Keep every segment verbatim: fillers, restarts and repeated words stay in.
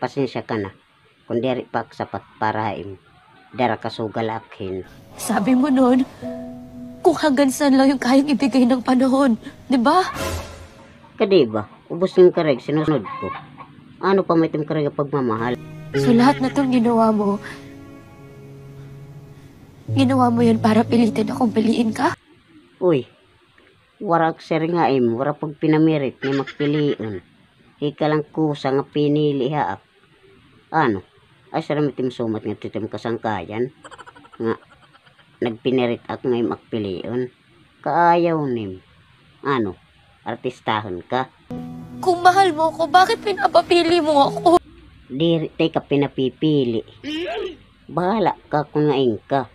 Pasensya ka na. Kon diri pa ak sapat para ha im, dara ka sugal ha akhin. Sabi mo nun, kung hanggang saan lang yung kayang ibigay ng panahon, di ba? Kadi ba, ubos nga karuyag sinusunod ko. Ano pa may tim karuyag pagmamahal? So lahat na tong ginawa mo, ginawa mo yun para pilitin akong piliin ka? Uy, wara ak siring ha im, wara pagpinamirit nga im ak pilion. Hika lang kusa nga pinili ha ak. Ano? Ay, sara mi tim sumat ngadto tim kasangkayan nga nagpinirit ak nga im ak pilion. Kaayaw nim. Ano? Artistahon ka? Kung mahal mo ako, bakit pinapapili mo ako? Diri ta ika pinapipili. Bahala ka kon ngain ka.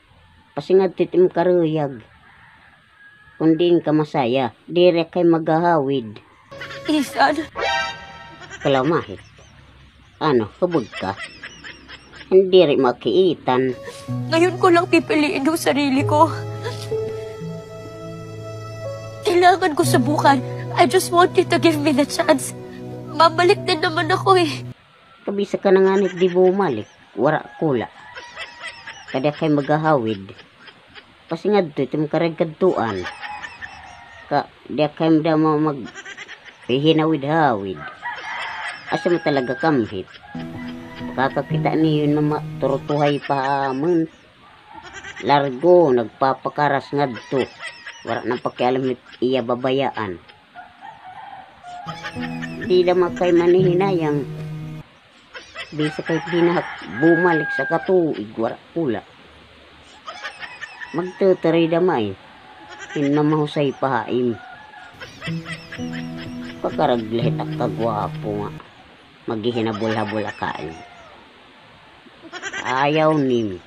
Pasingadto it im karuyag. Kon diin ka masaya, diri ak kay maghahawid. Ethan. Kalamahit. Ano, hubog ka? Diri makiitan. Ngayon ko lang pipiliin yung sarili ko. Kailangan ko subukan. I just want you to give me the chance. Babalik din naman ako eh. Kabisa ka na ngani di bumalik, wara kula. Kadi ak kay maghahawid. Pasingadto it im karuyag kadtuan. Ka, di ak kay damo maghihinawid-hawid. Asya man talaga kamhit. Kakakita niyo na ma-, turutuhay pa ha amon. Largo, nagpapakaras ngadto. Wara na pakialam it iya babayaan. Dida man kay manihinayang. Bisa kay dinahak bumalik sa katuig, wara kula. Magtuturoy da man. Hin na mahusay pa ha im. Pakaragla hit ak kagwapo nga maghihinabol-habol ha kain. Ayaw nim.